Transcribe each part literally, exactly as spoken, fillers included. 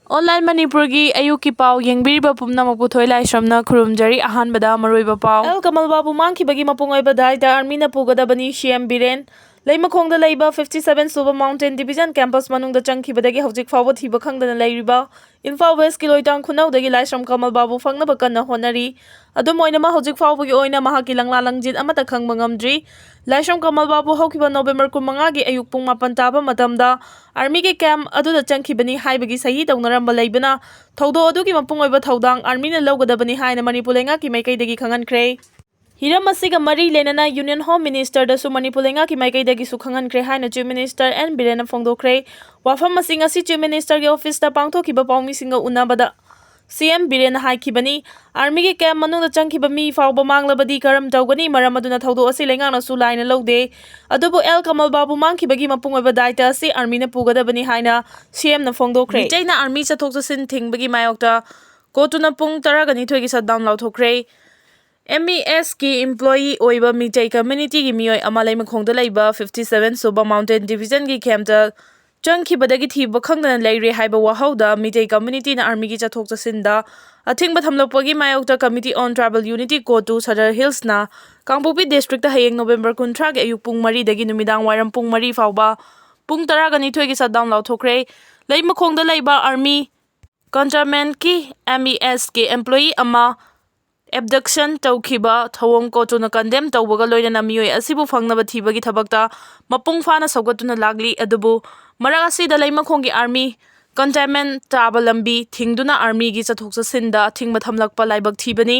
Online ꯃꯅꯤꯄꯨꯔꯒꯤ ꯑꯌꯨꯛꯀꯤ ꯄꯥꯎ ꯌꯦꯡꯕꯤꯔꯤꯕ ꯄꯨꯝꯅꯃꯛꯄꯨ ꯊꯣꯏ ꯂꯥꯏꯁ꯭ꯔꯝꯅ ꯈꯨꯔꯨꯝꯖꯔꯤ꯫ ꯑꯍꯥꯟꯕꯗ ꯃꯔꯨꯑꯣꯏꯕ ꯄꯥꯎ꯫ ꯑꯦꯜ ꯀꯃꯜ ꯕꯥꯕꯨ ꯃꯥꯡꯈꯤꯕꯒꯤ ꯃꯄꯨꯡ ꯑꯣꯏꯕ ꯗꯥꯏꯇ ꯑꯥꯔꯃꯤꯅ ꯄꯨꯒꯗꯕꯅꯤ, ꯁꯤ ꯑꯦꯝ ꯕꯤꯔꯦꯟ꯫ ꯂꯩꯃꯈꯣꯡꯗ ꯂꯩꯕ fifty seven ꯁꯨꯕ Mountain Division campus ꯃꯅꯨꯡꯗ ꯆꯪꯈꯤꯕꯗꯒꯤ ꯍꯧꯖꯤꯛ ꯐꯥꯎꯕ ꯊꯤꯕ ꯈꯪꯗꯅ ꯂꯩꯔꯤꯕ ꯏꯝꯐꯥꯜ West ꯀꯤ ꯂꯣꯏꯇꯥꯡ ꯈꯨꯅꯧꯗꯒꯤ ꯂꯥꯏꯁ꯭ꯔꯝ ꯀꯃꯜ ꯕꯥꯕꯨ ꯐꯪꯅꯕ ꯀꯟꯅ ꯍꯣꯠꯅꯔꯤ꯫ ꯑꯗꯨꯝ ꯑꯣꯏꯅꯃꯛ, ꯍꯧꯖꯤꯛ ꯐꯥꯎꯕꯒꯤ ꯑꯣꯏꯅ ꯃꯍꯥꯛꯀꯤ ꯂꯪꯂꯥ ꯂꯪꯖꯤꯟ ꯑꯃꯠꯇ ꯈꯪꯕ ꯉꯝꯗ꯭ꯔꯤ꯫ ꯂꯥꯏꯁ꯭ꯔꯝ ꯀꯃꯜ ꯕꯥꯕꯨ ꯍꯧꯈꯤꯕ ꯅꯣꯕꯦꯝꯕꯔ ꯀꯨꯟꯃꯉꯥꯒꯤ ꯑꯌꯨꯛ ꯄꯨꯡ ꯃꯥꯄꯟ ꯇꯥꯕ ꯃꯇꯝꯗ ꯑꯥꯔꯃꯤꯒꯤ ꯀꯦꯝꯞ ꯑꯗꯨꯗ ꯆꯪꯈꯤꯕꯅꯤ ꯍꯥꯏꯕꯒꯤ ꯁꯍꯤ ꯇꯧꯅꯔꯝꯕ ꯂꯩꯕꯅ, ꯊꯧꯗꯣꯛ ꯑꯗꯨꯒꯤ ꯃꯄꯨꯡ ꯑꯣꯏꯕ ꯊꯧꯗꯥꯡ ꯑꯥꯔꯃꯤꯅ ꯂꯧꯒꯗꯕꯅꯤ ꯍꯥꯏꯅ ꯃꯅꯤꯄꯨꯔ ꯂꯩꯉꯥꯛꯀꯤ ꯃꯥꯏꯀꯩꯗꯒꯤ ꯈꯪꯍꯟꯈ꯭ꯔꯦ꯫ ꯍꯤꯔꯝ ꯑꯁꯤꯒ ꯃꯔꯤ ꯂꯩꯅꯅ Union Home Minister ꯗꯁꯨ ꯃꯅꯤꯄꯨꯔ ꯂꯩꯉꯥꯛꯀꯤ ꯃꯥꯏꯀꯩꯗꯒꯤꯁꯨ ꯈꯪꯍꯟꯈ꯭ꯔꯦ ꯍꯥꯏꯅ Chief Minister ꯑꯦꯟ ꯕꯤꯔꯦꯟꯅ ꯐꯣꯡꯗꯣꯛꯈ꯭ꯔꯦ꯫ ꯋꯥꯐꯝ ꯑꯁꯤ ꯉꯁꯤ Chief Minister ꯒꯤ office ꯇ ꯄꯥꯡꯊꯣꯛꯈꯤꯕ ꯄꯥꯎꯃꯤꯁꯤꯡꯒ ꯎꯅꯕꯗ ꯁꯤ ꯑꯦꯝ ꯕꯤꯔꯦꯟꯅ ꯍꯥꯏꯈꯤꯕꯅꯤ꯫ ꯑꯥꯔꯃꯤꯒꯤ ꯀꯦꯝꯞ ꯃꯅꯨꯡꯗ ꯆꯪꯈꯤꯕ ꯃꯤ ꯐꯥꯎꯕ ꯃꯥꯡꯂꯕꯗꯤ ꯀꯔꯝ ꯇꯧꯒꯅꯤ? ꯃꯔꯝ ꯑꯗꯨꯅ ꯊꯧꯗꯣꯛ ꯑꯁꯤ ꯂꯩꯉꯥꯛꯅꯁꯨ ꯂꯥꯏꯅ ꯂꯧꯗꯦ꯫ ꯑꯗꯨꯕꯨ ꯑꯦꯜ ꯀꯃꯜ ꯕꯥꯕꯨ ꯃꯥꯡꯈꯤꯕꯒꯤ ꯃꯄꯨꯡ ꯑꯣꯏꯕ ꯗꯥꯏꯇ ꯑꯁꯤ ꯑꯥꯔꯃꯤꯅ ꯄꯨꯒꯗꯕꯅꯤ ꯍꯥꯏꯅ ꯁꯤ ꯑꯦꯝꯅ ꯐꯣꯡꯗꯣꯛꯈ꯭ꯔꯦ꯫ ꯃꯤꯇꯩꯅ ꯑꯥꯔꯃꯤ ꯆꯠꯊꯣꯛ ꯆꯠꯁꯤꯟ ꯊꯤꯡꯕꯒꯤ ꯃꯥꯌꯣꯛꯇ ꯀꯣꯇꯨꯅ ꯄꯨꯡ ꯇꯔꯥꯒ ꯅꯤꯊꯣꯏꯒꯤ shutdown ꯂꯥꯎꯊꯣꯛꯈ꯭ꯔꯦ꯫ ꯑꯦꯝ ꯏ ꯑꯦꯁ ꯀꯤ employee ꯑꯣꯏꯕ ꯃꯤꯇꯩ community ꯒꯤ ꯃꯤꯑꯣꯏ ꯑꯃ ꯂꯩꯃꯈꯣꯡꯗ ꯂꯩꯕ fifty seven ꯁꯨꯕ Mountain Division ꯒꯤ camp ꯇ ꯆꯪꯈꯤꯕꯗꯒꯤ ꯊꯤꯕ ꯈꯪꯗꯅ ꯂꯩꯔꯦ ꯍꯥꯏꯕ ꯋꯥꯍꯧꯗ ꯃꯤꯇꯩ community ꯅ ꯑꯥꯔꯃꯤꯒꯤ ꯆꯠꯊꯣꯛ ꯆꯠꯁꯤꯟꯗ ꯑꯊꯤꯡꯕ ꯊꯝꯂꯛꯄꯒꯤ ꯃꯥꯌꯣꯛꯇ Committee on Tribal Unity, ꯀꯣꯇꯨ, Sadar Hills ꯅ ꯀꯥꯡꯄꯣꯛꯄꯤ district ꯇ ꯍꯌꯦꯡ ꯅꯣꯕꯦꯝꯕꯔ ꯀꯨꯟꯊ꯭ꯔꯥꯒꯤ ꯑꯌꯨꯛ ꯄꯨꯡ ꯃꯔꯤꯗꯒꯤ ꯅꯨꯃꯤꯗꯥꯡ ꯋꯥꯏꯔꯝ ꯄꯨꯡ ꯃꯔꯤ ꯐꯥꯎꯕ ꯄꯨꯡ ꯇꯔꯥꯒ ꯅꯤꯊꯣꯏꯒꯤ shutdown ꯂꯥꯎꯊꯣꯛꯈ꯭ꯔꯦ꯫ ꯂꯩꯃꯈꯣꯡꯗ ꯂꯩꯕ ꯑꯥꯔꯃꯤ cantonment ꯀꯤ ꯑꯦꯝ ꯏ ꯑꯦꯁ ꯀꯤ employee ꯑꯃ abduction ꯇꯧꯈꯤꯕ ꯊꯧꯑꯣꯡ ꯀꯣꯇꯨꯅ condemn ꯇꯧꯕꯒ ꯂꯣꯏꯅꯅ ꯃꯤꯑꯣꯏ ꯑꯁꯤꯕꯨ ꯐꯪꯅꯕ ꯊꯤꯕꯒꯤ ꯊꯕꯛꯇ ꯃꯄꯨꯡ ꯐꯥꯅ ꯁꯧꯒꯠꯇꯨꯅ ꯂꯥꯛꯂꯤ꯫ ꯑꯗꯨꯕꯨ ꯃꯔꯛ ꯑꯁꯤꯗ ꯂꯩꯃꯈꯣꯡꯒꯤ ꯑꯥꯔꯃꯤ cantonment ꯇꯥꯕ ꯂꯝꯕꯤ ꯊꯤꯡꯗꯨꯅ ꯑꯥꯔꯃꯤꯒꯤ ꯆꯠꯊꯣꯛ ꯆꯠꯁꯤꯟꯗ ꯑꯊꯤꯡꯕ ꯊꯝꯂꯛꯄ ꯂꯥꯏꯕꯛ ꯊꯤꯕꯅꯤ꯫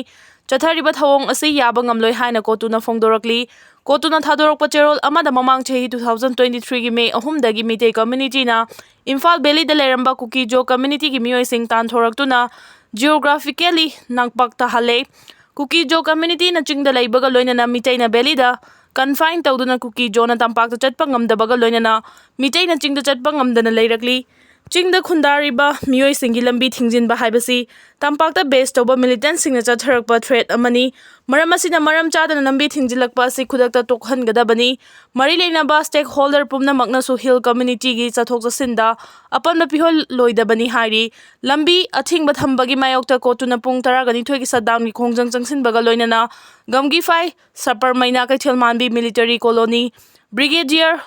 ꯆꯠꯊꯔꯤꯕ ꯊꯧꯑꯣꯡ ꯑꯁꯤ ꯌꯥꯕ ꯉꯝꯂꯣꯏ ꯍꯥꯏꯅ ꯀꯣꯇꯨꯅ ꯐꯣꯡꯗꯣꯔꯛꯂꯤ꯫ ꯀꯣꯇꯨꯅ ꯊꯥꯗꯣꯔꯛꯄ ꯆꯦꯔꯣꯜ ꯑꯃꯗ ꯃꯃꯥꯡ ꯆꯍꯤ two thousand twenty three ꯒꯤ ꯃꯦ ꯑꯍꯨꯝꯗꯒꯤ ꯃꯤꯇꯩ community ꯅ ꯏꯝꯐꯥꯜ valley ꯗ ꯂꯩꯔꯝꯕ ꯀꯨꯀꯤ-ꯖꯣ community ꯒꯤ ꯃꯤꯑꯣꯏꯁꯤꯡ ꯇꯥꯟꯊꯣꯔꯛꯇꯨꯅ geographically ꯅꯥꯡꯄꯥꯛ ꯇꯥꯍꯜꯂꯦ꯫ ꯀꯨꯀꯤ-ꯖꯣ community ꯅ ꯆꯤꯡꯗ ꯂꯩꯕꯒ ꯂꯣꯏꯅꯅ ꯃꯤꯇꯩꯅ valley ꯗ confine ꯇꯧꯗꯨꯅ ꯀꯨꯀꯤ-ꯖꯣꯅ ꯇꯝꯄꯥꯛꯇ ꯆꯠꯄ ꯉꯝꯗꯕꯒ ꯂꯣꯏꯅꯅ ꯃꯤꯇꯩꯅ ꯆꯤꯡꯗ ꯆꯠꯄ ꯉꯝꯗꯅ ꯂꯩꯔꯛꯂꯤ꯫ ꯆꯤꯡꯗ ꯈꯨꯟꯗꯥꯔꯤꯕ ꯃꯤꯑꯣꯏꯁꯤꯡꯒꯤ ꯂꯝꯕꯤ ꯊꯤꯡꯖꯤꯟꯕ ꯍꯥꯏꯕꯁꯤ ꯇꯝꯄꯥꯛꯇ ꯕꯦꯁ ꯇꯧꯕ ꯃꯤꯂꯤꯇꯦꯟꯁꯤꯡꯅ ꯆꯠꯊꯔꯛꯄ ꯊ꯭ꯔꯦꯠ ꯑꯃꯅꯤ꯫ ꯃꯔꯝ ꯑꯁꯤꯅ ꯃꯔꯝ ꯆꯥꯗꯅ ꯂꯝꯕꯤ ꯊꯤꯡꯖꯤꯜꯂꯛꯄ ꯑꯁꯤ ꯈꯨꯗꯛꯇ ꯇꯣꯛꯍꯟꯒꯗꯕꯅꯤ꯫ ꯃꯔꯤ ꯂꯩꯅꯕ ꯁ꯭ꯇꯦꯛ ꯍꯣꯜꯗꯔ ꯄꯨꯝꯅꯃꯛꯅꯁꯨ ꯍꯤꯜ ꯀꯝꯃ꯭ꯌꯨꯅꯤꯇꯤꯒꯤ ꯆꯠꯊꯣꯛ ꯆꯠꯁꯤꯟꯗ ꯑꯄꯟꯕ ꯄꯤꯍꯜꯂꯣꯏꯗꯕꯅꯤ ꯍꯥꯏꯔꯤ꯫ ꯂꯝꯕꯤ ꯑꯊꯤꯡꯕ ꯊꯝꯕꯒꯤ ꯃꯥꯌꯣꯛꯇ ꯀꯣꯔꯠꯇꯨꯅ ꯄꯨꯡ ꯇꯔꯥꯒ ꯅꯤꯊꯣꯏꯒꯤ ꯁꯠꯗꯥꯎꯟꯒꯤ ꯈꯣꯡꯖꯪ ꯆꯪꯁꯤꯟꯕꯒ ꯂꯣꯏꯅꯅ ꯒꯝꯒꯤꯐꯥꯏ, ꯁꯄꯔꯃꯩꯅꯥ, ꯀꯩꯊꯦꯜ ꯃꯥꯟꯕꯤ, ꯃꯤꯂꯤꯇꯔꯤ ꯀꯣꯂꯣꯅꯤ, ꯕ꯭ꯔꯤꯒꯦꯗꯤꯌꯔ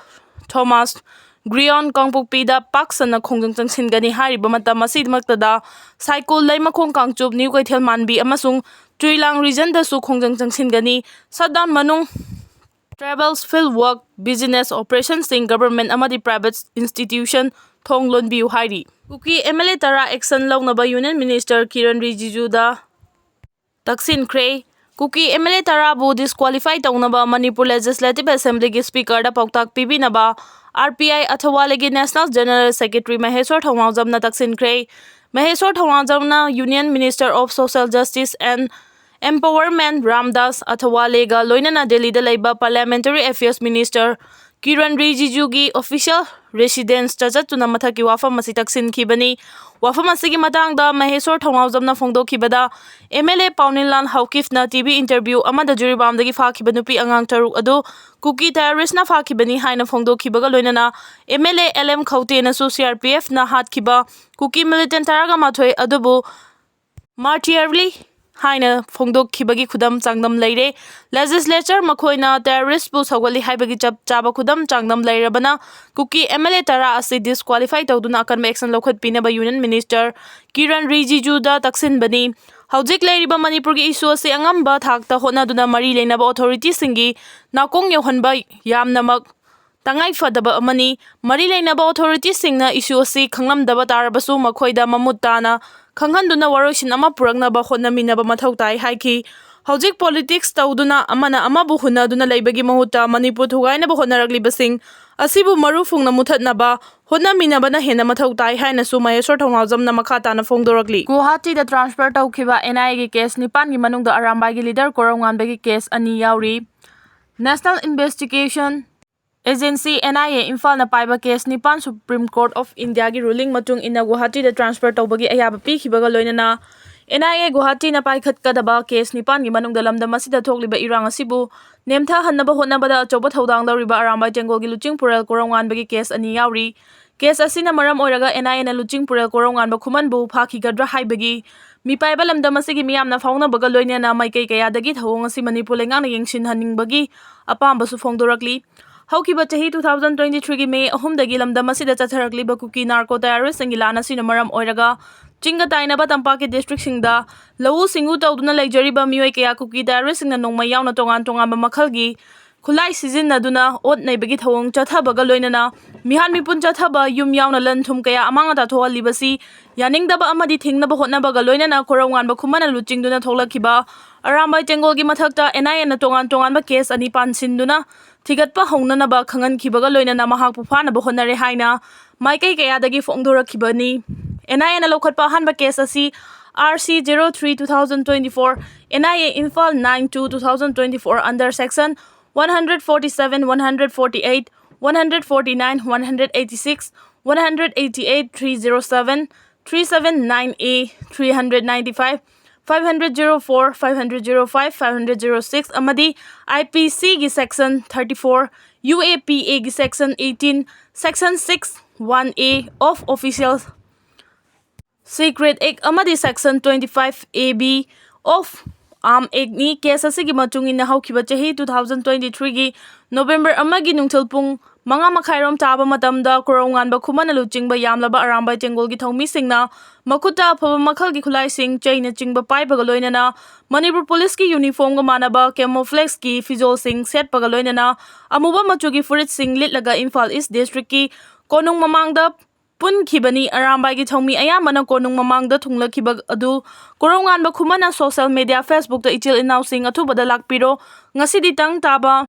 ꯊꯣꯃꯥꯁ ꯒ꯭ꯔꯤꯌꯣꯟ ꯀꯥꯡꯄꯣꯛꯄꯤꯗ ꯄꯥꯛ ꯁꯟꯅ ꯈꯣꯡꯖꯪ ꯆꯪꯁꯤꯟꯒꯅꯤ꯫ ꯍꯥꯏꯔꯤꯕ ꯃꯇꯝ ꯑꯁꯤꯃꯛꯇꯗ ꯁꯥꯏꯀꯨꯜ, ꯂꯩꯃꯈꯣꯡ ꯀꯥꯡꯆꯨꯞ, ꯅ꯭ꯌꯨ ꯀꯩꯊꯦꯜ ꯃꯥꯟꯕꯤ ꯑꯃꯁꯨꯡ ꯆꯨꯏꯂꯥꯡ ꯔꯤꯖꯟꯗꯁꯨ ꯈꯣꯡꯖꯪ ꯆꯪꯁꯤꯟꯒꯅꯤ꯫ ꯁꯠꯗꯥꯎꯟ ꯃꯅꯨꯡ ꯇ꯭ꯔꯦꯚꯦꯜꯁ, ꯐꯤꯜꯗ ꯋꯥꯔꯛ, ꯕꯤꯖꯤꯅꯦꯁ ꯑꯣꯄꯔꯦꯁꯟꯁꯤꯡ, ꯒꯚꯔꯟꯃꯦꯟꯠ ꯑꯃꯗꯤ ꯄ꯭ꯔꯥꯏꯚꯦꯠ ꯏꯟꯁꯇꯤꯇ꯭ꯌꯨꯁꯟ ꯊꯣꯡ ꯂꯣꯟꯕꯤꯌꯨ ꯍꯥꯏꯔꯤ꯫ ꯀꯨꯀꯤ ꯑꯦꯝ ꯑꯦꯜ ꯑꯦ ꯇꯔꯥ ꯑꯦꯛꯁꯟ ꯂꯧꯅꯕ ꯌꯨꯅꯤꯌꯟ ꯃꯤꯅꯤꯁꯇꯔ ꯀꯤꯔꯟ ꯔꯤꯖꯤꯖꯨꯗ ꯇꯛꯁꯤꯟꯈ꯭ꯔꯦ꯫ ꯀꯨꯀꯤ ꯑꯦꯝ ꯑꯦꯜ ꯑꯦ ꯇꯔꯥꯕꯨ ꯗꯤꯁꯀ꯭ꯋꯥꯂꯤꯐꯥꯏ ꯇꯧꯅꯕ ꯃꯅꯤꯄꯨꯔ ꯂꯦꯖꯤꯁꯂꯦꯇꯤꯚ ꯑꯦꯁꯦꯝꯕ꯭ꯂꯤꯒꯤ ꯁ꯭ꯄꯤꯀꯔꯗ ꯄꯥꯎꯇꯥꯛ ꯄꯤꯕꯤꯅꯕ ꯑꯥꯔ ꯄꯤ ꯑꯥꯏ ꯑꯊꯋꯥꯂꯦꯒꯤ ꯅꯦꯁꯅꯦꯜ ꯖꯦꯅꯔꯦꯜ ꯁꯦꯀ꯭ꯔꯦꯇꯔꯤ ꯃꯍꯦꯁ꯭ꯋꯔ ꯊꯧꯅꯥꯎꯖꯝꯅ ꯇꯛꯁꯤꯟꯈ꯭ꯔꯦ꯫ ꯃꯍꯦꯁ꯭ꯋꯔ ꯊꯧꯅꯥꯎꯖꯝꯅ union minister of social justice and empowerment Ramdas ꯑꯊꯋꯥꯂꯦꯒ ꯂꯣꯏꯅꯅ ꯗꯦꯜꯂꯤꯗ ꯂꯩꯕ ꯄꯥꯔꯂꯤꯌꯥꯃꯦꯟꯇꯔꯤ ꯑꯦꯐꯤꯌꯔꯁ ꯃꯤꯅꯤꯁꯇꯔ ꯀꯤꯔꯟ ꯔꯤꯖꯤꯖꯨꯒꯤ ꯑꯣꯐꯤꯁꯤꯌꯦꯜ ꯔꯦꯁꯤꯗꯦꯟꯁꯇ ꯆꯠꯇꯨꯅ ꯃꯊꯛꯀꯤ ꯋꯥꯐꯝ ꯑꯁꯤ ꯇꯛꯁꯤꯟꯈꯤꯕꯅꯤ꯫ ꯋꯥꯐꯝ ꯑꯁꯤꯒꯤ ꯃꯇꯥꯡꯗ ꯃꯍꯦꯁ꯭ꯋꯔ ꯊꯧꯅꯥꯎꯖꯝꯅ ꯐꯣꯡꯗꯣꯛꯈꯤꯕꯗ, ꯑꯦꯝ ꯑꯦꯜ ꯑꯦ ꯄꯥꯎꯅꯤꯜꯂꯥꯜ ꯍꯧꯀꯤꯐꯅ ꯇꯤ ꯚꯤ ꯏꯟꯇꯔꯚ꯭ꯌꯨ ꯑꯃꯗ ꯖꯤꯔꯤꯕꯥꯝꯗꯒꯤ ꯐꯥꯈꯤꯕ ꯅꯨꯄꯤ ꯑꯉꯥꯡ ꯇꯔꯨꯛ ꯑꯗꯨ ꯀꯨꯀꯤ ꯇꯦꯔꯣꯔꯤꯁ꯭ꯠꯅ ꯐꯥꯈꯤꯕꯅꯤ ꯍꯥꯏꯅ ꯐꯣꯡꯗꯣꯛꯈꯤꯕꯒ ꯂꯣꯏꯅꯅ M L A L M ꯈꯧꯇꯦꯅꯁꯨ ꯁꯤ ꯑꯥꯔ ꯄꯤ ꯑꯦꯐꯅ ꯍꯥꯠꯈꯤꯕ ꯀꯨꯀꯤ ꯃꯤꯂꯤꯇꯦꯟꯠ ꯇꯔꯥꯒ ꯃꯥꯊꯣꯏ ꯑꯗꯨꯕꯨ ꯃꯥꯔꯇꯤꯌꯔꯂꯤ ꯍꯥꯏꯅ ꯐꯣꯡꯗꯣꯛꯈꯤꯕꯒꯤ ꯈꯨꯗꯝ ꯆꯥꯡꯗꯝ ꯂꯩꯔꯦ꯫ ꯂꯦꯖꯤꯁꯂꯦꯆꯔ ꯃꯈꯣꯏꯅ ꯇꯦꯔꯣꯔꯤꯁ꯭ꯠꯄꯨ ꯁꯧꯒꯠꯂꯤ ꯍꯥꯏꯕꯒꯤ ꯆꯞ ꯆꯥꯕ ꯈꯨꯗꯝ ꯆꯥꯡꯗꯝ ꯂꯩꯔꯕꯅ ꯀꯨꯀꯤ ꯑꯦꯝ ꯑꯦꯜ ꯑꯦ ꯇꯔꯥ ꯑꯁꯤ ꯗꯤꯁꯀ꯭ꯋꯥꯂꯤꯐꯥꯏ ꯇꯧꯗꯨꯅ ꯑꯀꯟꯕ ꯑꯦꯛꯁꯟ ꯂꯧꯈꯠꯄꯤꯅꯕ ꯌꯨꯅꯤꯌꯟ ꯃꯤꯅꯤꯁꯇꯔ ꯀꯤꯔꯟ ꯔꯤꯖꯤꯖꯨꯗ ꯇꯛꯁꯤꯟꯕꯅꯤ꯫ ꯍꯧꯖꯤꯛ ꯂꯩꯔꯤꯕ ꯃꯅꯤꯄꯨꯔꯒꯤ ꯏꯁꯨ ꯑꯁꯤ ꯑꯉꯝꯕ ꯊꯥꯛꯇ ꯍꯣꯠꯅꯗꯨꯅ ꯃꯔꯤ ꯂꯩꯅꯕ ꯑꯣꯊꯣꯔꯤꯇꯤꯁꯤꯡꯒꯤ ꯅꯥꯀꯣꯡ ꯌꯧꯍꯟꯕ ꯌꯥꯝꯅꯃꯛ ꯇꯉꯥꯏ ꯐꯗꯕ ꯑꯃꯅꯤ꯫ ꯃꯔꯤ ꯂꯩꯅꯕ ꯑꯣꯊꯣꯔꯤꯇꯤꯁꯤꯡꯅ ꯏꯁꯨ ꯑꯁꯤ ꯈꯪꯂꯝꯗꯕ ꯇꯥꯔꯕꯁꯨ ꯃꯈꯣꯏꯗ ꯃꯃꯨꯠ ꯇꯥꯅ ꯈꯪꯍꯟꯗꯨꯅ ꯋꯥꯔꯣꯏꯁꯤꯟ ꯑꯃ ꯄꯨꯔꯛꯅꯕ ꯍꯣꯠꯅꯃꯤꯟꯅꯕ ꯃꯊꯧ ꯇꯥꯏ ꯍꯥꯏꯈꯤ꯫ ꯍꯧꯖꯤꯛ ꯄꯣꯂꯤꯇꯤꯛꯁ ꯇꯧꯗꯨꯅ ꯑꯃꯅ ꯑꯃꯕꯨ ꯍꯨꯟꯅꯗꯨꯅ ꯂꯩꯕꯒꯤ ꯃꯍꯨꯠꯇ ꯃꯅꯤꯄꯨꯔ ꯊꯨꯒꯥꯏꯅꯕ ꯍꯣꯠꯅꯔꯛꯂꯤꯕꯁꯤꯡ ꯑꯁꯤꯕꯨ ꯃꯔꯨ ꯐꯨꯡꯅ ꯃꯨꯊꯠꯅꯕ ꯍꯣꯠꯅꯃꯤꯟꯅꯕꯅ ꯍꯦꯟꯅ ꯃꯊꯧ ꯇꯥꯏ ꯍꯥꯏꯅꯁꯨ ꯃꯍꯦꯁ꯭ꯋꯔ ꯊꯧꯅꯥꯎꯖꯝꯅ ꯃꯈꯥ ꯇꯥꯅ ꯐꯣꯡꯗꯣꯔꯛꯂꯤ꯫ ꯒꯨꯋꯥꯍꯥꯇꯤꯗ ꯇ꯭ꯔꯥꯟꯁꯐꯔ ꯇꯧꯈꯤꯕ ꯑꯦꯟ ꯑꯥꯏ ꯑꯦꯒꯤ ꯀꯦꯁ ꯅꯤꯄꯥꯟꯒꯤ ꯃꯅꯨꯡꯗ ꯑꯔꯥꯝꯕꯥꯏꯒꯤ ꯂꯤꯗꯔ ꯀꯣꯔꯧꯉꯥꯟꯕꯒꯤ ꯀꯦꯁ ꯑꯅꯤ ꯌꯥꯎꯔꯤ꯫ National investigation agency N I A ꯏꯝꯐꯥꯜꯅ ꯄꯥꯏꯕ ꯀꯦꯁ ꯅꯤꯄꯥꯟ ꯁꯨꯄ꯭ꯔꯤꯝ ꯀꯣꯔꯠ ꯑꯣꯐ ꯏꯟꯗꯤꯌꯥꯒꯤ ꯔꯨꯂꯤꯡ ꯃꯇꯨꯡ ꯏꯟꯅ ꯒꯨꯋꯥꯍꯥꯇꯤꯗ ꯇ꯭ꯔꯥꯟꯁꯐꯔ ꯇꯧꯕꯒꯤ ꯑꯌꯥꯕ ꯄꯤꯈꯤꯕꯒ ꯂꯣꯏꯅꯅ ꯑꯦꯟ ꯑꯥꯏ ꯑꯦ ꯒꯨꯋꯥꯍꯥꯇꯤꯅ ꯄꯥꯏꯈꯠꯀꯗꯕ ꯀꯦꯁ ꯅꯤꯄꯥꯟꯒꯤ ꯃꯅꯨꯡꯗ ꯂꯝꯗꯝ ꯑꯁꯤꯗ ꯊꯣꯛꯂꯤꯕ ꯏꯔꯥꯡ ꯑꯁꯤꯕꯨ ꯅꯦꯝꯊꯍꯟꯅꯕ ꯍꯣꯠꯅꯕꯗ ꯑꯆꯧꯕ ꯊꯧꯗꯥꯡ ꯂꯧꯔꯤꯕ ꯑꯔꯥꯝꯕꯥꯏ ꯇꯦꯡꯒꯣꯜꯒꯤ ꯂꯨꯆꯤꯡ ꯄꯨꯔꯦꯜ ꯀꯣꯔꯧꯉꯥꯟꯕꯒꯤ ꯀꯦꯁ ꯑꯅꯤ ꯌꯥꯎꯔꯤ꯫ ꯀꯦꯁ ꯑꯁꯤꯅ ꯃꯔꯝ ꯑꯣꯏꯔꯒ ꯑꯦꯟ ꯑꯥꯏ ꯑꯦꯅ ꯂꯨꯆꯤꯡ ꯄꯨꯔꯦꯜ ꯀꯣꯔꯧꯉꯥꯟꯕ ꯈꯨꯃꯟꯕꯨ ꯐꯥꯈꯤꯒꯗ꯭ꯔꯥ ꯍꯥꯏꯕꯒꯤ ꯃꯤꯄꯥꯏꯕ ꯂꯝꯗꯝ ꯑꯁꯤꯒꯤ ꯃꯤꯌꯥꯝꯅ ꯐꯥꯎꯅꯕꯒ ꯂꯣꯏꯅꯅ ꯃꯥꯏꯀꯩ ꯀꯌꯥꯗꯒꯤ ꯊꯧꯑꯣꯡ ꯑꯁꯤ ꯃꯅꯤꯄꯨꯔ ꯂꯩꯉꯥꯛꯅ ꯌꯦꯡꯁꯤꯟꯍꯟꯅꯤꯡꯕꯒꯤ ꯑꯄꯥꯝꯕꯁꯨ ꯐꯣꯡꯗꯣꯔꯛꯂꯤ꯫ ꯍꯧꯈꯤꯕ ꯆꯍꯤ two thousand twenty threeꯒꯤ ꯃꯦ ꯑꯍꯨꯝꯗꯒꯤ ꯂꯝꯗꯝ ꯑꯁꯤꯗ ꯆꯠꯊꯔꯛꯂꯤꯕ ꯀꯨꯀꯤ ꯅꯥꯔꯀꯣ ꯇꯦꯔꯣꯔꯤꯁꯁꯤꯡꯒꯤ ꯂꯥꯟ ꯑꯁꯤꯅ ꯃꯔꯝ ꯑꯣꯏꯔꯒ ꯆꯤꯡꯒ ꯇꯥꯏꯅꯕ ꯇꯝꯄꯥꯛꯀꯤ ꯗꯤꯁꯇ꯭ꯔꯤꯛꯁꯤꯡꯗ ꯂꯧꯎ ꯁꯤꯡꯎ ꯇꯧꯗꯨꯅ ꯂꯩꯖꯔꯤꯕ ꯃꯤꯑꯣꯏ ꯀꯌꯥ ꯀꯨꯀꯤ ꯇꯦꯔꯣꯔꯤꯁꯁꯤꯡꯅ ꯅꯣꯡꯃꯩ ꯌꯥꯎꯅ ꯇꯣꯉꯥꯟ ꯇꯣꯉꯥꯟꯕ ꯃꯈꯜꯒꯤ ꯈꯨꯠꯂꯥꯏ ꯁꯤꯖꯤꯟꯅꯗꯨꯅ ꯑꯣꯠ ꯅꯩꯕꯒꯤ ꯊꯧꯑꯣꯡ ꯆꯠꯊꯕꯒ ꯂꯣꯏꯅꯅ ꯃꯤꯍꯥꯠ ꯃꯤꯄꯨꯟ ꯆꯠꯊꯕ, ꯌꯨꯝ ꯌꯥꯎꯅ ꯂꯟ ꯊꯨꯝ ꯀꯌꯥ ꯑꯃꯥꯡ ꯑꯇꯥ ꯊꯣꯛꯍꯜꯂꯤꯕꯁꯤ ꯌꯥꯅꯤꯡꯗꯕ ꯑꯃꯗꯤ ꯊꯤꯡꯅꯕ ꯍꯣꯠꯅꯕꯒ ꯂꯣꯏꯅꯅ ꯀꯣꯔꯧꯉꯥꯟꯕ ꯈꯨꯃꯟꯅ ꯂꯨꯆꯤꯡꯗꯨꯅ ꯊꯣꯛꯂꯛꯈꯤꯕ ꯑꯔꯥꯝꯕꯥꯏ ꯇꯦꯡꯒꯣꯜꯒꯤ ꯃꯊꯛꯇ ꯑꯦꯟ ꯑꯥꯏ ꯑꯦꯅ ꯇꯣꯉꯥꯟ ꯇꯣꯉꯥꯟꯕ ꯀꯦꯁ ꯑꯅꯤ ꯄꯥꯟꯁꯤꯟꯗꯨꯅ ꯊꯤꯒꯠꯄ ꯍꯧꯅꯅꯕ ꯈꯪꯍꯟꯈꯤꯕꯒ ꯂꯣꯏꯅꯅ ꯃꯍꯥꯛꯄꯨ ꯐꯥꯅꯕ ꯍꯣꯠꯅꯔꯦ ꯍꯥꯏꯅ ꯃꯥꯏꯀꯩ ꯀꯌꯥꯗꯒꯤ ꯐꯣꯡꯗꯣꯔꯛꯈꯤꯕꯅꯤ꯫ ꯑꯦꯟ ꯑꯥꯏ ꯑꯦꯅ ꯂꯧꯈꯠꯄ ꯑꯍꯥꯟꯕ ꯀꯦꯁ ꯑꯁꯤ R C zero three two thousand twenty-four, N I A Imphal nine two two thousand twenty-four under section one hundred forty-seven, one hundred forty-eight, one hundred forty-nine, one hundred eighty-six, one hundred eighty-eight, three zero seven, three seven nine A, three hundred ninety-five, five hundred zero four, five hundred zero five, five hundred zero six ꯑꯃꯗꯤ I P C ꯒꯤ section thirty-four, U A P A ꯒꯤ section eighteen, section six one A of Official Secret Act ꯑꯃꯗꯤ section twenty-five A B of Arm Act ꯅꯤ꯫ Case ꯑꯁꯤꯒꯤ ꯃꯇꯨꯡ ꯏꯟꯅ ꯍꯧꯈꯤꯕ ꯆꯍꯤ two thousand twenty-threeꯒꯤ November ꯑꯃꯒꯤ ꯅꯨꯡꯊꯤꯜ ꯄꯨꯡ ꯃꯉꯥ ꯃꯈꯥꯏꯔꯣꯝ ꯇꯥꯕ ꯃꯇꯝꯗ ꯀꯣꯔꯧꯉꯥꯟꯕ ꯈꯨꯃꯟꯅ ꯂꯨꯆꯤꯡꯕ ꯌꯥꯝꯂꯕ ꯑꯔꯥꯝꯕꯥꯏ ꯇꯦꯡꯒꯣꯜꯒꯤ ꯊꯧꯃꯤꯁꯤꯡꯅ ꯃꯈꯨꯠꯇ ꯑꯐꯕ ꯃꯈꯜꯒꯤ ꯈꯨꯠꯂꯥꯏꯁꯤꯡ, ꯆꯩꯅꯆꯤꯡꯕ ꯄꯥꯏꯕꯒ ꯂꯣꯏꯅꯅ ꯃꯅꯤꯄꯨꯔ ꯄꯨꯂꯤꯁꯀꯤ ꯌꯨꯅꯤꯐꯣꯔꯝꯒ ꯃꯥꯟꯅꯕ camouflageꯀꯤ ꯐꯤꯖꯣꯜꯁꯤꯡ ꯁꯦꯠꯄꯒ ꯂꯣꯏꯅꯅ ꯑꯃꯨꯕ ꯃꯆꯨꯒꯤ ꯐꯨꯔꯤꯠꯁꯤꯡ ꯂꯤꯠꯂꯒ ꯏꯝꯐꯥꯜ ꯏꯁ ꯗꯤꯁꯇ꯭ꯔꯤꯛꯀꯤ ꯀꯣꯅꯨꯡ ꯃꯃꯥꯡꯗ ꯄꯨꯟꯈꯤꯕꯅꯤ꯫ ꯑꯔꯥꯝꯕꯥꯏꯒꯤ ꯊꯧꯃꯤ ꯑꯌꯥꯝꯕꯅ ꯀꯣꯅꯨꯡ ꯃꯃꯥꯡꯗ ꯊꯨꯡꯂꯈꯤꯕ ꯑꯗꯨ ꯀꯣꯔꯧꯉꯥꯟꯕ ꯈꯨꯃꯟꯅ social media Facebookꯇ "ꯏꯆꯤꯜ ꯏꯅꯥꯎꯁꯤꯡ, ꯑꯊꯨꯕꯗ ꯂꯥꯛꯄꯤꯔꯣ, ꯉꯁꯤꯗꯤ ꯇꯪ ꯇꯥꯕ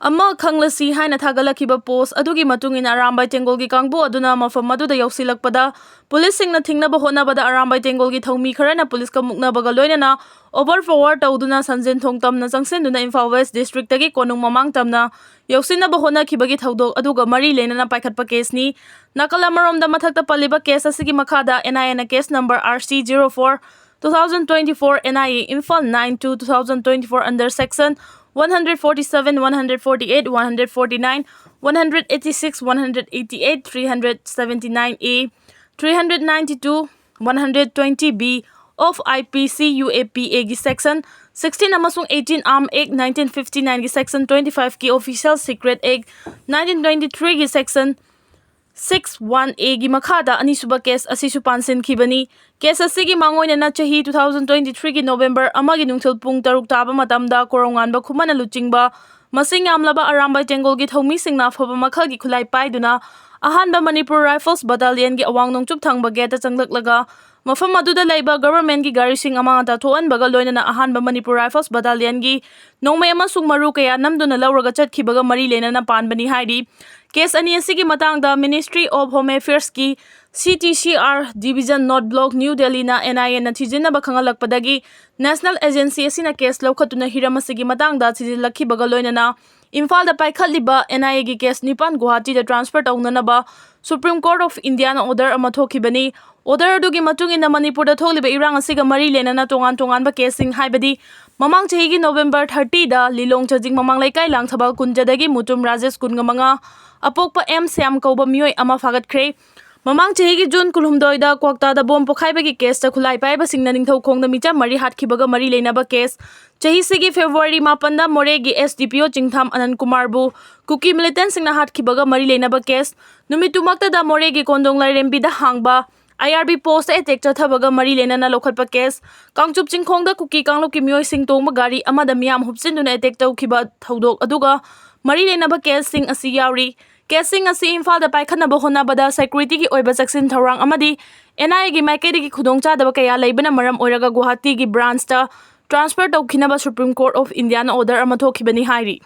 ꯑꯃ ꯈꯪꯂꯁꯤ ꯍꯥꯏꯅ ꯊꯥꯒꯠꯂꯛꯈꯤꯕ ꯄꯣꯁ ꯑꯗꯨꯒꯤ ꯃꯇꯨꯡ ꯏꯟꯅ ꯑꯔꯥꯝꯕꯥꯏ ꯇꯦꯡꯒꯣꯜꯒꯤ ꯀꯥꯡꯕꯨ ꯑꯗꯨꯅ ꯃꯐꯝ ꯑꯗꯨꯗ ꯌꯧꯁꯤꯜꯂꯛꯄꯗ ꯄꯨꯂꯤꯁꯁꯤꯡꯅ ꯊꯤꯡꯅꯕ ꯍꯣꯠꯅꯕꯗ ꯑꯔꯥꯝꯕꯥꯏ ꯇꯦꯡꯒꯣꯜꯒꯤ ꯊꯧꯃꯤ ꯈꯔꯅ ꯄꯨꯂꯤꯁꯀ ꯃꯨꯛꯅꯕꯒ ꯂꯣꯏꯅꯅ ꯑꯣꯚꯔ ꯄꯥꯋꯔ ꯇꯧꯗꯨꯅ ꯁꯟꯖꯦꯟ ꯊꯣꯡ ꯇꯝꯅ ꯆꯪꯁꯤꯟꯗꯨꯅ ꯏꯝꯐꯥꯜ ꯋꯦꯁ ꯗꯤꯁꯇ꯭ꯔꯤꯛꯇꯒꯤ ꯀꯣꯅꯨꯡ ꯃꯃꯥꯡ ꯇꯝꯅ ꯌꯧꯁꯤꯟꯅꯕ ꯍꯣꯠꯅꯈꯤꯕꯒꯤ ꯊꯧꯗꯣꯛ ꯑꯗꯨꯒ ꯃꯔꯤ ꯂꯩꯅꯅ ꯄꯥꯏꯈꯠꯄ ꯀꯦꯁꯅꯤ꯫ ꯅꯥꯀꯜ ꯑꯃꯔꯣꯝꯗ ꯃꯊꯛꯇ ꯄꯜꯂꯤꯕ ꯀꯦꯁ ꯑꯁꯤꯒꯤ ꯃꯈꯥꯗ N I A ꯅ case number R C zero four two thousand twenty-four N I A Imphal nine two two thousand twenty-four under section one hundred forty-seven, one hundred forty-eight, one hundred forty-nine, one hundred eighty-six, one hundred eighty-eight, three hundred seventy-nine A, three hundred ninety-two, one hundred twenty B of I P C U A P A ꯒꯤ section sixteen ꯑꯃꯁꯨꯡ eighteen Arm Act nineteen fifty-nine ꯒꯤ section twenty-five ꯀꯤ Official Secret Act nineteen twenty-three ꯒꯤ section six one A ꯒꯤ ꯃꯈꯥꯗ ꯑꯅꯤꯁꯨꯕ case ꯑꯁꯤꯁꯨ ꯄꯥꯟꯁꯤꯟꯈꯤꯕꯅꯤ꯫ Case ꯑꯁꯤꯒꯤ ꯃꯥꯡꯑꯣꯏꯅꯅ ꯆꯍꯤ two thousand twenty-three ꯒꯤ ꯅꯣꯕꯦꯝꯕꯔ ꯑꯃꯒꯤ ꯅꯨꯡꯊꯤꯜ ꯄꯨꯡ ꯇꯔꯨꯛ ꯇꯥꯕ ꯃꯇꯝꯗ ꯀꯣꯔꯧꯉꯥꯟꯕ ꯈꯨꯃꯟꯅ ꯂꯨꯆꯤꯡꯕ ꯃꯁꯤꯡ ꯌꯥꯝꯂꯕ ꯑꯔꯥꯝꯕꯥꯏ ꯇꯦꯡꯒꯣꯜꯒꯤ ꯊꯧꯃꯤꯁꯤꯡꯅ ꯑꯐꯕ ꯃꯈꯜꯒꯤ ꯈꯨꯠꯂꯥꯏ ꯄꯥꯏꯗꯨꯅ ꯑꯍꯥꯟꯕ ꯃꯅꯤꯄꯨꯔ ꯔꯥꯏꯐꯜꯁ ꯕꯠꯇꯥꯂꯤꯌꯟꯒꯤ ꯑꯋꯥꯡ ꯅꯣꯡꯆꯨꯞ ꯊꯪꯕ ꯒꯦꯠꯇ ꯆꯪꯂꯛꯂꯒ ꯃꯐꯝ ꯑꯗꯨꯗ ꯂꯩꯕ ꯒꯚꯔꯟꯃꯦꯟꯠꯀꯤ ꯒꯥꯔꯤꯁꯤꯡ ꯑꯃꯥꯡ ꯑꯇꯥ ꯊꯣꯛꯍꯟꯕꯒ ꯂꯣꯏꯅꯅ ꯑꯍꯥꯟꯕ ꯃꯅꯤꯄꯨꯔ ꯔꯥꯏꯐꯜꯁ ꯕꯠꯇꯥꯂꯤꯌꯟꯒꯤ ꯅꯣꯡꯃꯩ ꯑꯃꯁꯨꯡ ꯃꯔꯨ ꯀꯌꯥ ꯅꯝꯗꯨꯅ ꯂꯧꯔꯒ ꯆꯠꯈꯤꯕꯒ ꯃꯔꯤ ꯂꯩꯅꯅ ꯄꯥꯟꯕꯅꯤ ꯍꯥꯏꯔꯤ꯫ ꯀꯦꯁ ꯑꯅꯤ ꯑꯁꯤꯒꯤ ꯃꯇꯥꯡꯗ Ministry of Home Affairs ꯀꯤ C T C R Division North Block, New Delhi ꯅ N I A ꯅ ꯊꯤꯖꯤꯟꯅꯕ ꯈꯪꯍꯜꯂꯛꯄꯗꯒꯤ National Agency ꯑꯁꯤꯅ ꯀꯦꯁ ꯂꯧꯈꯠꯇꯨꯅ ꯍꯤꯔꯝ ꯑꯁꯤꯒꯤ ꯃꯇꯥꯡꯗ ꯊꯤꯖꯤꯜꯂꯛꯈꯤꯕꯒ ꯂꯣꯏꯅꯅ ꯏꯝꯐꯥꯜꯗ ꯄꯥꯏꯈꯠꯂꯤꯕ N I A ꯒꯤ ꯀꯦꯁ ꯅꯤꯄꯥꯟ ꯒꯨꯋꯥꯍꯥꯇꯤꯗ transfer ꯇꯧꯅꯅꯕ Supreme Court of India ꯅ order ꯑꯃ ꯊꯣꯛꯈꯤꯕꯅꯤ꯫ Order ꯑꯗꯨꯒꯤ ꯃꯇꯨꯡ ꯏꯟꯅ ꯃꯅꯤꯄꯨꯔꯗ ꯊꯣꯛꯂꯤꯕ ꯏꯔꯥꯡ ꯑꯁꯤꯒ ꯃꯔꯤ ꯂꯩꯅꯅ ꯇꯣꯉꯥꯟ ꯇꯣꯉꯥꯟꯕ ꯀꯦꯁꯁꯤꯡ, ꯍꯥꯏꯕꯗꯤ ꯃꯃꯥꯡ ꯆꯍꯤꯒꯤ ꯅꯣꯕꯦꯝꯕꯔ thirty ꯗ ꯂꯤꯂꯣꯡ ꯆꯥꯖꯤꯡ ꯃꯃꯥꯡ ꯂꯩꯀꯥꯏ ꯂꯥꯡꯊꯕꯥꯜ ꯀꯨꯟꯖꯗꯒꯤ ꯃꯨꯇꯨꯝ ꯔꯥꯖꯦꯁ ꯀꯨꯟꯒ ꯃꯉꯥ, ꯑꯄꯣꯛꯄ ꯑꯦꯝ ꯁ꯭ꯌꯥꯝ ꯀꯧꯕ ꯃꯤꯑꯣꯏ ꯑꯃ ꯐꯥꯒꯠꯈ꯭ꯔꯦ꯫ ꯃꯃꯥꯡ ꯆꯍꯤꯒꯤ ꯖꯨꯟ ꯀꯨꯟꯍꯨꯝꯗꯣꯏꯗ ꯀ꯭ꯋꯥꯛꯇꯥꯗ ꯕꯣꯝ ꯄꯣꯈꯥꯏꯕꯒꯤ ꯀꯦꯁꯇ ꯈꯨꯠꯂꯥꯏ ꯄꯥꯏꯕꯁꯤꯡꯅ ꯅꯤꯡꯊꯧꯈꯣꯡꯗ ꯃꯤꯆꯝ ꯃꯔꯤ ꯍꯥꯠꯈꯤꯕꯒ ꯃꯔꯤ ꯂꯩꯅꯕ ꯀꯦꯁ, ꯆꯍꯤꯁꯤꯒꯤ ꯐꯦꯕ꯭ꯔꯨꯋꯥꯔꯤ ꯃꯥꯄꯟꯗ ꯃꯣꯔꯦꯒꯤ S D P O ꯆꯤꯡꯊꯥꯝ ꯑꯅꯟ ꯀꯨꯃꯥꯔꯕꯨ ꯀꯨꯀꯤ ꯃꯤꯂꯤꯇꯦꯟꯠꯁꯤꯡꯅ ꯍꯥꯠꯈꯤꯕꯒ ꯃꯔꯤ ꯂꯩꯅꯕ ꯀꯦꯁ, ꯅꯨꯃꯤꯠꯇꯨꯃꯛꯇꯗ ꯃꯣꯔꯦꯒꯤ ꯀꯣꯟꯗꯣꯡ ꯂꯥꯏꯔꯦꯝꯕꯤꯗ ꯍꯥꯡꯕ I R B post attack ꯆꯠꯊꯕꯒ ꯃꯔꯤ ꯂꯩꯅꯅ ꯂꯧꯈꯠꯄ ꯀꯦꯁ, ꯀꯥꯡꯆꯨꯞ ꯆꯤꯡꯈꯣꯡꯗ ꯀꯨꯀꯤ ꯀꯥꯡꯂꯨꯞꯀꯤ ꯃꯤꯑꯣꯏꯁꯤꯡ ꯇꯣꯡꯕ ꯒꯥꯔꯤ ꯑꯃꯗ ꯃꯤꯌꯥꯝ ꯍꯨꯞꯆꯤꯟꯗꯨꯅ ꯑꯦꯇꯦꯛ ꯇꯧꯈꯤꯕ ꯊꯧꯗꯣꯛ ꯑꯗꯨꯒ ꯃꯔꯤ ꯂꯩꯅꯕ ꯀꯦꯁꯁꯤꯡ ꯑꯁꯤ ꯌꯥꯎꯔꯤ꯫ ꯀꯦꯁꯁꯤꯡ ꯑꯁꯤ ꯏꯝꯐꯥꯜꯗ ꯄꯥꯏꯈꯠꯅꯕ ꯍꯣꯠꯅꯕꯗ ꯁꯦꯀ꯭ꯌꯨꯔꯤꯇꯤꯒꯤ ꯑꯣꯏꯕ ꯆꯦꯛꯁꯤꯟ ꯊꯧꯔꯥꯡ ꯑꯃꯗꯤ N I A ꯒꯤ ꯃꯥꯏꯀꯩꯗꯒꯤ ꯈꯨꯗꯣꯡꯆꯥꯗꯕ ꯀꯌꯥ ꯂꯩꯕꯅ ꯃꯔꯝ ꯑꯣꯏꯔꯒ ꯒꯨꯋꯥꯍꯥꯇꯤꯒꯤ ꯕ꯭ꯔꯥꯟꯁꯇ transfer ꯇꯧꯈꯤꯅꯕ Supreme Court of India ꯅ order ꯑꯃ ꯊꯣꯛꯈꯤꯕꯅꯤ ꯍꯥꯏꯔꯤ꯫